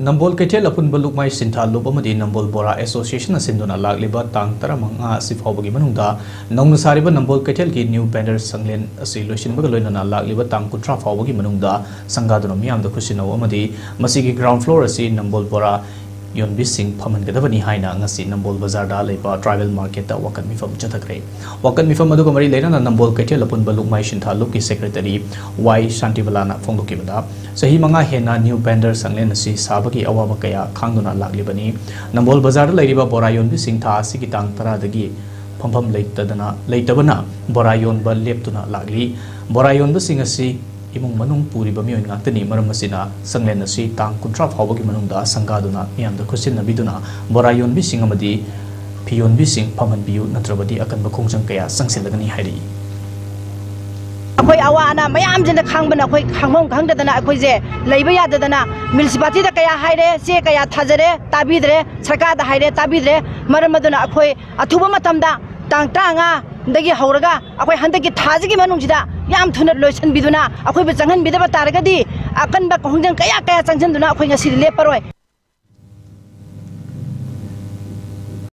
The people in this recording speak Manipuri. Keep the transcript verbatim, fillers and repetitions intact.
ꯅꯝꯕꯣꯜ ꯀꯩꯊꯦꯜ ꯑꯄꯨꯟꯕ ꯂꯨꯞꯃꯥꯏ ꯁꯤꯟꯊꯥ ꯂꯨꯞ ꯑꯃꯗꯤ ꯅꯝꯕꯣꯜ ꯕꯣꯔꯥ ꯑꯦꯁꯣꯁꯤꯌꯦꯁꯟꯅ ꯁꯤꯟꯗꯨꯅ ꯂꯥꯛꯂꯤꯕ ꯇꯥꯡ ꯇꯔꯥꯃꯉꯥ ꯑꯁꯤ ꯐꯥꯎꯕꯒꯤ ꯃꯅꯨꯡꯗ ꯅꯧꯅ ꯁꯥꯔꯤꯕ ꯅꯝꯕꯣꯜ ꯀꯩꯊꯦꯜꯒꯤ ꯅ꯭ꯌꯨ ꯕꯦꯟꯗꯔ ꯁꯪꯂꯦꯟ ꯑꯁꯤ ꯂꯣꯏꯁꯤꯟꯕꯒ ꯂꯣꯏꯅꯅ ꯂꯥꯛꯂꯤꯕ ꯇꯥꯡ ꯀꯨꯟꯊ꯭ꯔꯥ ꯐꯥꯎꯕꯒꯤ ꯃꯅꯨꯡꯗ ꯁꯪꯒꯥꯗꯨꯅ ꯃꯤꯌꯥꯝꯗ ꯈꯨꯠꯁꯤꯟꯅꯧ ꯑꯃꯗꯤ ꯃꯁꯤꯒꯤ ꯒ꯭ꯔꯥꯎꯟ ꯐ꯭ꯂꯣꯔ ꯑꯁꯤ ꯅꯝꯕꯣꯜ ꯕꯣꯔꯥ ꯌꯣꯟꯕꯤꯁꯤꯡ ꯐꯝꯍꯟꯒꯗꯕꯅꯤ ꯍꯥꯏꯅ ꯉꯁꯤ ꯅꯝꯕꯣꯜ ꯕꯖꯥꯔꯗ ꯂꯩꯕ ꯇ꯭ꯔꯥꯏꯕꯦꯜ ꯃꯥꯔꯀꯦꯠꯇ ꯋꯥꯀꯠ ꯃꯤꯐꯝ ꯆꯠꯊꯈ꯭ꯔꯦ꯫ ꯋꯥꯀꯠ ꯃꯤꯐꯝ ꯑꯗꯨꯒ ꯃꯔꯤ ꯂꯩꯅꯅ ꯅꯝꯕꯣꯜ ꯀꯩꯊꯦꯜ ꯑꯄꯨꯟꯕ ꯂꯨꯞꯃꯥꯏ ꯁꯤꯟꯊꯥ ꯂꯨꯞꯀꯤ ꯁꯦꯀ꯭ꯔꯦꯇꯔꯤ ꯋꯥꯏ ꯁꯥꯟꯇꯤꯕꯂꯥꯅ ꯐꯣꯡꯗꯣꯛꯈꯤꯕꯗ, ꯆꯍꯤ ꯃꯉꯥ ꯍꯦꯟꯅ ꯅ꯭ꯌꯨ ꯕꯦꯟꯗꯔ ꯁꯪꯂꯦꯟ ꯑꯁꯤ ꯁꯥꯕꯒꯤ ꯑꯋꯥꯕ ꯀꯌꯥ ꯈꯥꯡꯗꯨꯅ ꯂꯥꯛꯂꯤꯕꯅꯤ꯫ ꯅꯝꯕꯣꯜ ꯕꯖꯥꯔꯗ ꯂꯩꯔꯤꯕ ꯕꯣꯔꯥ ꯌꯣꯟꯕꯤꯁꯤꯡ ꯊꯥ ꯑꯁꯤꯒꯤ ꯇꯥꯡ ꯇꯔꯥꯗꯒꯤ ꯐꯝꯐꯝ ꯂꯩꯇꯗꯅ, ꯂꯩꯇꯕꯅ ꯕꯣꯔꯥ ꯌꯣꯟꯕ ꯂꯦꯞꯇꯨꯅ ꯂꯥꯛꯂꯤ꯫ ꯕꯣꯔꯥ ꯌꯣꯟꯕꯁꯤꯡ ꯑꯁꯤ ꯏꯃꯨꯡ ꯃꯅꯨꯡ ꯄꯨꯔꯤꯕ ꯃꯤꯑꯣꯏ ꯉꯥꯛꯇꯅꯤ꯫ ꯃꯔꯝ ꯑꯁꯤꯅ, ꯁꯪꯂꯦꯟ ꯑꯁꯤ ꯇꯥꯡ ꯀꯨꯟꯊ꯭ꯔꯥ ꯐꯥꯎꯕꯒꯤ ꯃꯅꯨꯡꯗ ꯁꯪꯒꯥꯗꯨꯅ ꯃꯤꯌꯥꯝꯗ ꯈꯨꯠꯁꯤꯟꯅꯕꯤꯗꯨꯅ ꯕꯣꯔꯥ ꯌꯣꯟꯕꯤꯁꯤꯡ ꯑꯃꯗꯤ ꯐꯤ ꯌꯣꯟꯕꯤꯁꯤꯡ ꯐꯝꯍꯟꯕꯤꯌꯨ, ꯅꯠꯇ꯭ꯔꯕꯗꯤ ꯑꯀꯟꯕ ꯈꯣꯡꯖꯪ ꯀꯌꯥ ꯆꯪꯁꯤꯜꯂꯒꯅꯤ ꯍꯥꯏꯔꯤ꯫ ꯑꯩꯈꯣꯏ ꯑꯋꯥ ꯑꯅꯥ ꯃꯌꯥꯝꯁꯤꯅ ꯈꯥꯡꯕꯅ ꯑꯩꯈꯣꯏ ꯈꯥꯡꯐꯝ ꯈꯪꯗꯗꯅ ꯑꯩꯈꯣꯏꯁꯦ ꯂꯩꯕ ꯌꯥꯗꯗꯅ ꯃ꯭ꯌꯨꯅꯤꯁꯤꯄꯥꯂꯤꯇꯤꯗ ꯀꯌꯥ ꯍꯥꯏꯔꯦ, ꯆꯦ ꯀꯌꯥ ꯊꯥꯖꯔꯦ, ꯇꯥꯕꯤꯗ꯭ꯔꯦ, ꯁꯔꯀꯥꯔꯗ ꯍꯥꯏꯔꯦ, ꯇꯥꯕꯤꯗ꯭ꯔꯦ꯫ ꯃꯔꯝ ꯑꯗꯨꯅ ꯑꯩꯈꯣꯏ ꯑꯊꯨꯕ ꯃꯇꯝꯗ ꯇꯥꯡ ꯇꯔꯥꯃꯉꯥꯗꯒꯤ ꯍꯧꯔꯒ ꯑꯩꯈꯣꯏ ꯍꯟꯗꯛꯀꯤ ꯊꯥꯁꯤꯒꯤ ꯃꯅꯨꯡꯁꯤꯗ ꯌꯥꯝ ꯊꯨꯅ ꯂꯣꯏꯁꯤꯟꯕꯤꯗꯨꯅ ꯑꯩꯈꯣꯏꯕꯨ ꯆꯪꯍꯟꯕꯤꯗꯕ ꯇꯥꯔꯒꯗꯤ ꯑꯀꯟꯕ ꯈꯣꯡꯖꯪ ꯀꯌꯥ ꯀꯌꯥ ꯆꯪꯁꯤꯟꯗꯨꯅ ꯑꯩꯈꯣꯏ ꯉꯁꯤꯗꯤ ꯂꯦꯞꯄꯔꯣꯏ꯫